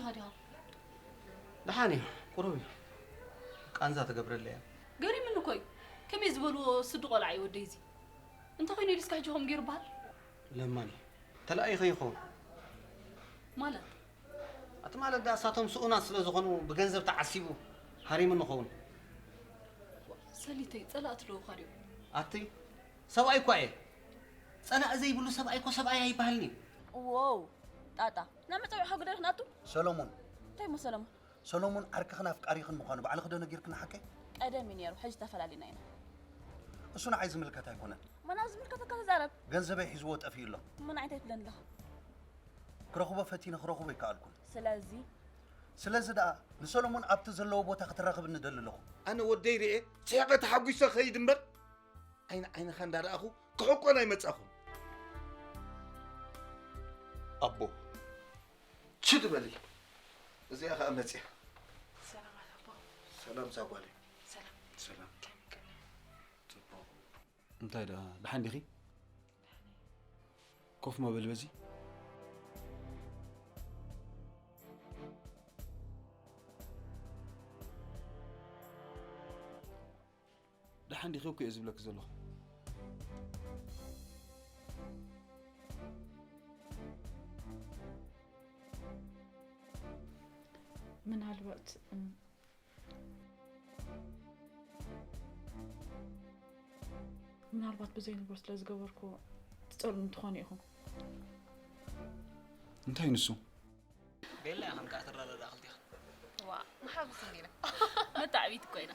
ኢኻ ዲኻ? ደሓን እዩ፣ ቁሩብ እዩ። ቃንዛ ትገብረለይ እያ። ገሪምኒ እኮ እዩ። ከመይ ዝበልዎ ስዲ ቆልዓ እዩ ወደይ እዚ። እንተኾይኑ ኢሉስካ ሕጂ ከምኡ ገይሩ በሃል? ለማኒ ተላኢኸ ይኸውን። ማለት ኣቲ ማለት ደኣ እሳቶም ስኡናት ስለ ዝኾኑ ብገንዘብ ተዓሲቡ ሃሪሙ ንኸውን። ሰሊተይ ጸላእቲ ዶ ኻድዮም? ኣቲ ሰብኣይ እኳ እየ። ጸላኢ ዘይብሉ ሰብኣይ እኮ ሰብኣይ ኣይበሃልን እዩ። ዎው ጣጣ ናብ መጸውዒ ከጉደል ክናቱ ሰሎሞን እንታይ ሞ ሰለሞን ሰሎሞን ዓርክኽን ኣፍቃሪኽን ምዃኑ ባዕልኺ ዶ ነጊርክኒ ሓቀይ? ቀደም እዩ ነይሩ፣ ሕጂ ተፈላሊና ኢና። እሱ ንዓይ ዝምልከት ኣይኮነን። መን ኣብ ዝምልከተካ ተዛረብ። ገንዘበይ ሒዝዎ ጠፊኡ ኣሎ። መን ዓይንታይ ትብለኒ ኣለኻ? ክረኽቦ ፈቲነ ክረኽቦ ኣይከኣልኩን። ስለዚ ስለዚ ደኣ ንሰሎሞን ኣብቲ ዘለዎ ቦታ ክትራኸብኒ እደሊ ኣለኹ። ኣነ ወደይ ርኤ ስሒቐ ተሓጒሰ ክኸይድ እምበር ዓይኒ ዓይንኻ እንዳረኣኹ ክሕቆን ኣይመጻኹን። ኣቦ ችድ በሊ። እዚኣ ኸኣ መጽያ። ሰላማት ኣቦ። ሰላም ዛጓለይ። ሰላም። ሰላም። ከመይ ቀኒኻ? ጽቡቕ። እንታይ ደኣ ደሓን ዲኺ? ኮፍ ሞ በሊ በዚ። ደሓን ዲኺ እኮ እየ ዝብለኪ ዘለኹ። ምናልባት ምናልባት ብዘይ ንብሮ ስለ ዝገበርኩ ትጸልኡኒ ትኾኑ ኢኹም። እንታይ ንሱ? ቤላ ኢኻን ከዓ ትረዳዳ ክልቲኻ። ዋ መሓዙት እንዲና። መታዕቢት እኮ ኢና።